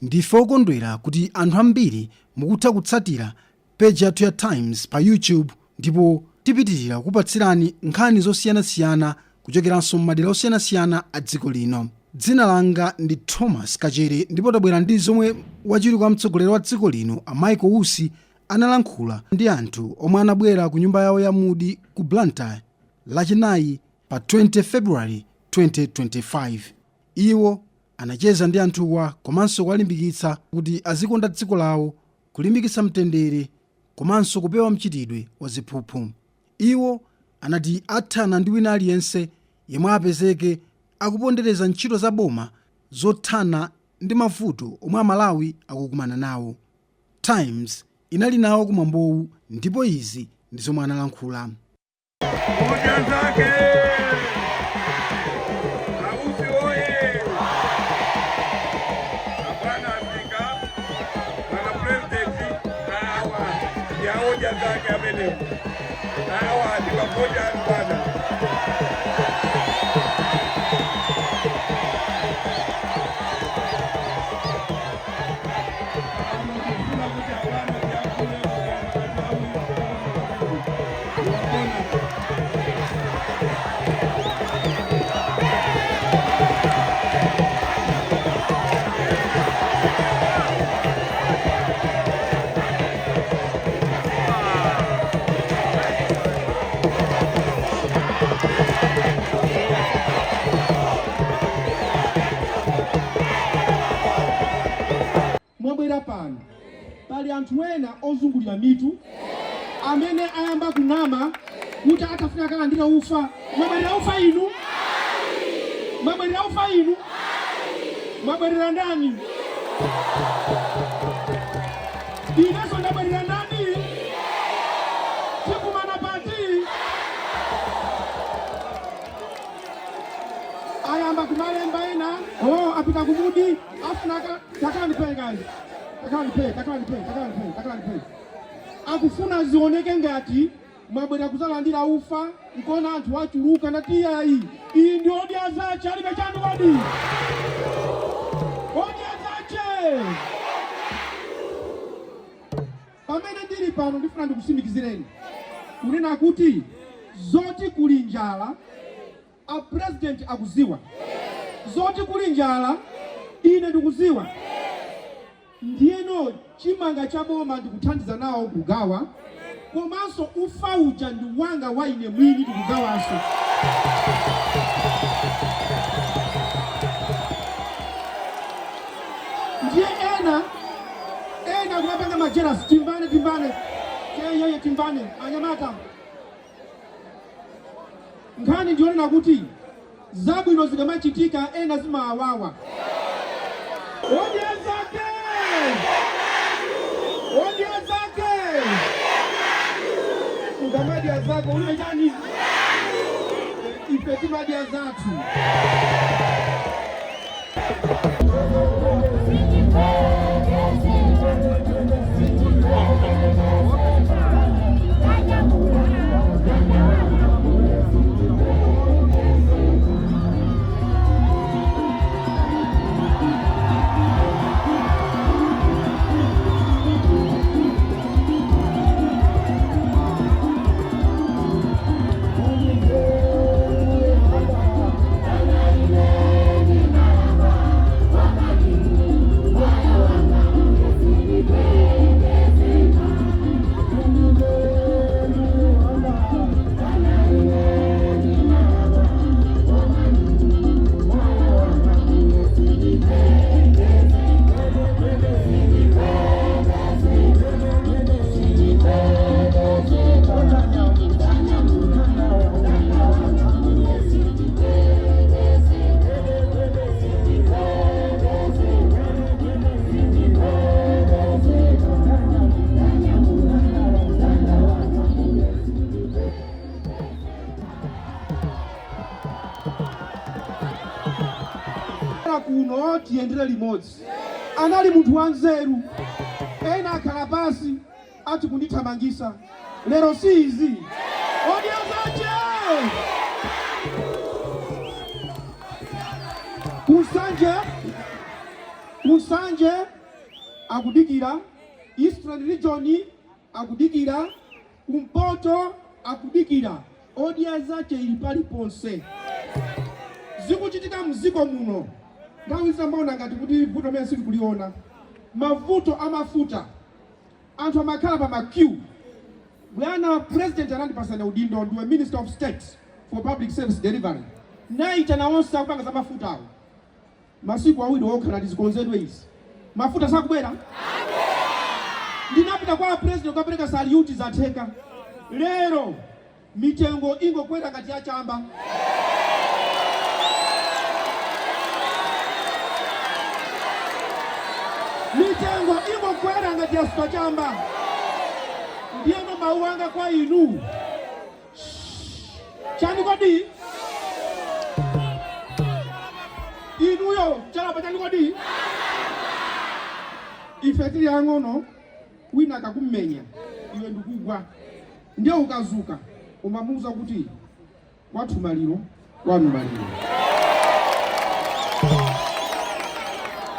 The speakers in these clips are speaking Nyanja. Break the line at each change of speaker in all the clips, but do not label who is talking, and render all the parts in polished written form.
Ndife okondwera kuti anthu ambiri mukutha kutsatira page yathu ya Times pa YouTube ndipo tipitirira kukupatsirani nkhani zosiyanasiyana kuchokeranso m'madera osiyanasiyana a dziko lino. Dzina langa ndi Thomas Kachere ndipo tabwera ndi zomwe wachiwiri kwa mtsogoleri wa dziko lino a Michael Usi analankhula ndi anthu omwe anabwera ku nyumba yawo ya Mudi ku Blantyre Lachinayi pa 20 February 2025. Iwo anacheza ndi anthuwa komanso kuwalimbikitsa kuti azikonda dziko lawo, kulimbikitsa mtendere komanso kupewa mchitidwe wa ziphuphu. Iwo anati athana ndi wina aliyense yemwe apezeke akupondereza ntchito za boma zothana ndi mavuto omwe Amalawi akukumana nawo. Times inali nawo kumwambowu ndipo izi ndi zomwe analankhula.
Odya zake a Usi oye! Abwana afika, bwana purezidenti, awa ndi a Odya Zake amenewo, awa ndi mavoti anu bwana. Pano tikufuna kuti abwana tiyankhule
Mwabwera pano pali anthu ena ozungulira mitu amene ayamba kunama kuti atafuna akalandira ufa. Mwabwerera ufa inu? Mwabwerera ufa inu? Mwabwerera ndani? Inenso ndabwerera ndani? Tikumana pati? Ayamba kumalemba ena, oh, apita kumudi afuna aka takhalani phe guys, takhalani phe, takhalani phe, takhalani phe, takhalani phe. Akufuna zioneke ngati mwabwera kuzalandira ufa, nkona anthu achuluka. Ndati iyayi, iyi ndi Odya Zache Alibe Chanu. Kodi Odya Zache pamene ndili pano, ndifuna ndikusimikizireni kunena kuti zoti kuli njala a president akuziwa, zoti kuli njala ine ndikuziwa. Ndiyeno chimanga cha boma ndikuthandiza nawo kugawa, komanso ufa uja ndi wanga wa ine mwini, ndikugawanso. Ndiye ena ena kumapanga ma jealous. Timbane, timbane, yeye, timbane anyamata. Nkhani ndiyonena kuti zabwino zikamachitika ena zimawawa. Odya Zake! Odya Zake! Ukamadya zako ulibe chani? Ife timadya zathu. Kuno tiyendere limodzi. Anali munthu wanzeru. Ena akhala pasi ati kundithamangisa. Lero si izi. Odya Zache ku Nsanje. Ku Nsanje akudikira, Eastern Region akudikira, kumpoto akudikira. Odya Zake ili paliponse. Zikuchitika mziko muno, nthawi zamaona ngati kuti vuto limene sitikuliona, mavuto amafuta, anthu amakhala pa ma queue. Bwana President anandipasana udindo, ndiwe Minister of State for Public Service Delivery, naitana onse akupanga za mafutawo masiku 2 okha, nati zikonzedwe izi, mafuta sakubwera. Ndinapita kwa President kukapereka salute, zatheka. Lero mitengo ingokwera ngati yachamba. Mitengo ingokwera ngati yasuta chamba. Ndiyeno mawu anga kwa inu, chani kodi inuyo chalapa chani kodi? Ife tili ang'ono, wina akakummenya iwe ndikugwa, ndiye ukazuka umamuuza kuti kwathu maliro, kwanu maliro.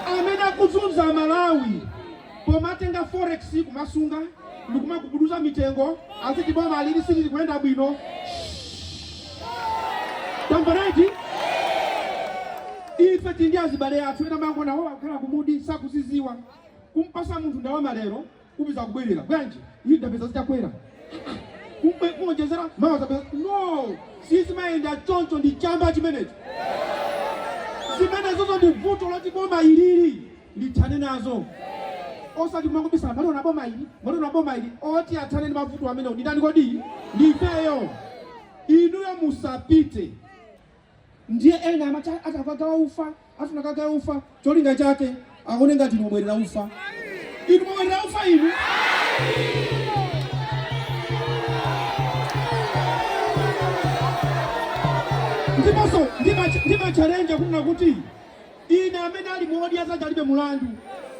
Amene akuzunza Malawi pomatenga forex kumasunga ndikumagubuduza mitengo, aziti boma alili silili kuyenda bwino. Tamvanaiti, ife tili ndi azibale athu ena mangona wawo akukhala kumudi, sakuziziwa. Kumpasa munthu ndalama lero, kupeza kubwerera bwanji, iyi ndapeza zitakwera, kuonjezera mawa zapeza. No, sizimayenda choncho, ndi chamba chimenecho. Zimenezozo ndi vuto loti boma ilili lithane nazo, osati kumangobisala mwaliona boma ili, mwaliona boma ili. Oti athane ndi mavuto amenewo ndi ndani kodi? Ndifeyo. Inuyo musapite. Ndiye ena amati atakagawa ufa, afuna kagawa ufa, cholinga chake aone ngati mubwerera ufa. Inu mubwerera ufa inu? Ndiponso ndimachalenja kunena kuti ine amene ali muodya zake alibe mulandu,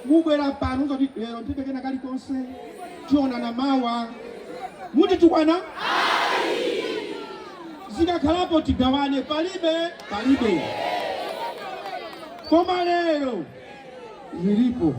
mubwera pano uzati lero ndilibe kena kalikonse, tionana mawa. Mutitukwana zikakhalapo tigawane, palibe palibe, koma lero zilipo.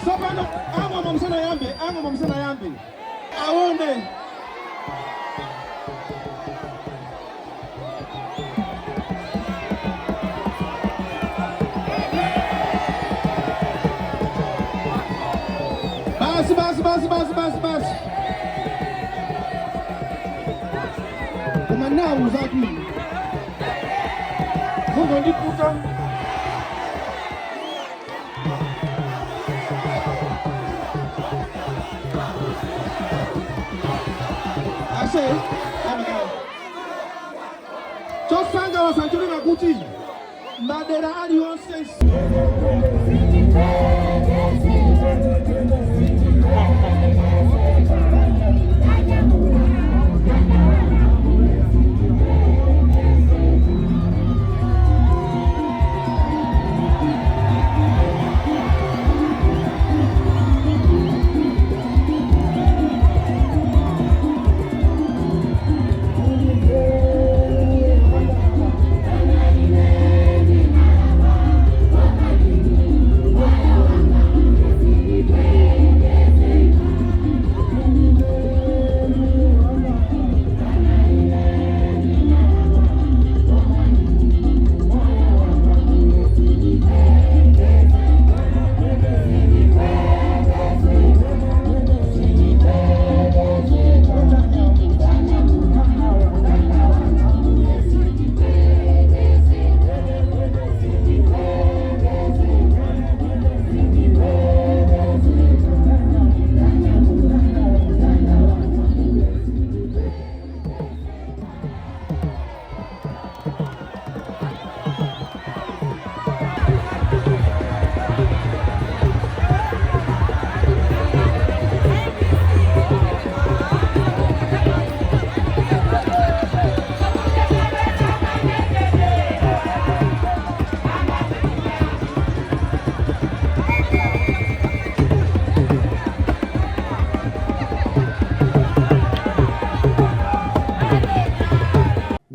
Tsopano ang'oma musanayambe, ang'oma musanayambe, aone. Basi, basi, basi, basi, basi, basi. Koma nawu zatu mungondiputa. Ase chosangalatsa nchonena kuti madera alionse.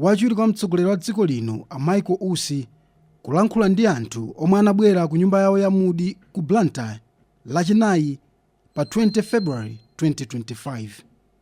Wachiwiri kwa mtsogoleri wa dziko lino a Michael Usi kulankhula ndi anthu omwe anabwera ku nyumba yawo ya Mudi ku Blantyre Lachinayi pa 20 February 2025.